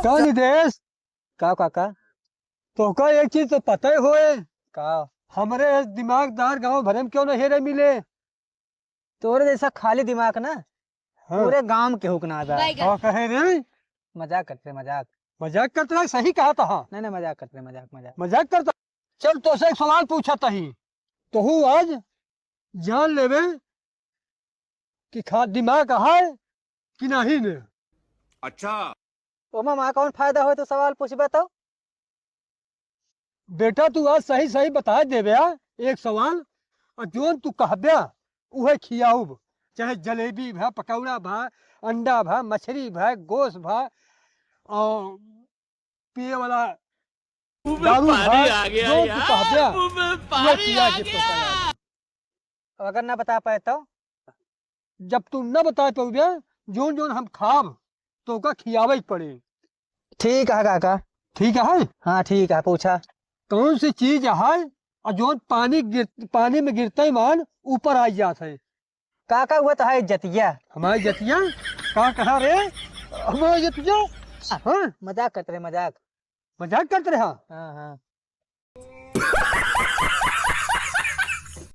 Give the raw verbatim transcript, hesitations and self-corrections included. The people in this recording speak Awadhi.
का निदेश? का काका? तोहका एक चीज तो पता ही होए। का? हमरे इस दिमागदार गांव भरे में क्यों ना हेरे मिले? तोरे जैसा खाली दिमाग ना हाँ। पूरे गांव में केहू के ना बा। का कहे रे? मजाक करते, मजाक। मजाक करते रहे, सही कहा था। हाँ। नहीं, नहीं, मजाक करते, मजाक, मजाक। मजाक करता। चल, तोसे एक सवाल पूछत ही। तोहू आज जान लेवे कि खा दिमाग है कि नहीं ने। अच्छा। ओमा माँ कौन फायदा होए, तू सवाल पूछबे तो? बेटा, तू आज सही सही बताए देबे, आ, एक सवाल, और जोन तू कहबे, उहे खियाउब। चाहे जलेबी भा, पकौड़ा भा, अंडा भा, मछली भा, गोश्त भा, और पिए वाला दारू भा, जोन तू कहबे, उहे खिया के तो। अब अगर ना बता पाए तो? जब तू ना बता पउबे, जोन जोन हम खाब, तोका खियावे के पड़ी। ठीक है काका। ठीक है? हाँ, ठीक है, पूछा। कौन सी चीज है और जोन पानी गिर, पानी में गिरते ही मान ऊपर आ जात है? काका, वो तो है इज्जतिया। हमारी इज्जतिया? का कहा रे? हमारी इज्जतिया? हाँ? मजाक करते रहे, मजाक। मजाक करते रहे? हाँ, हाँ।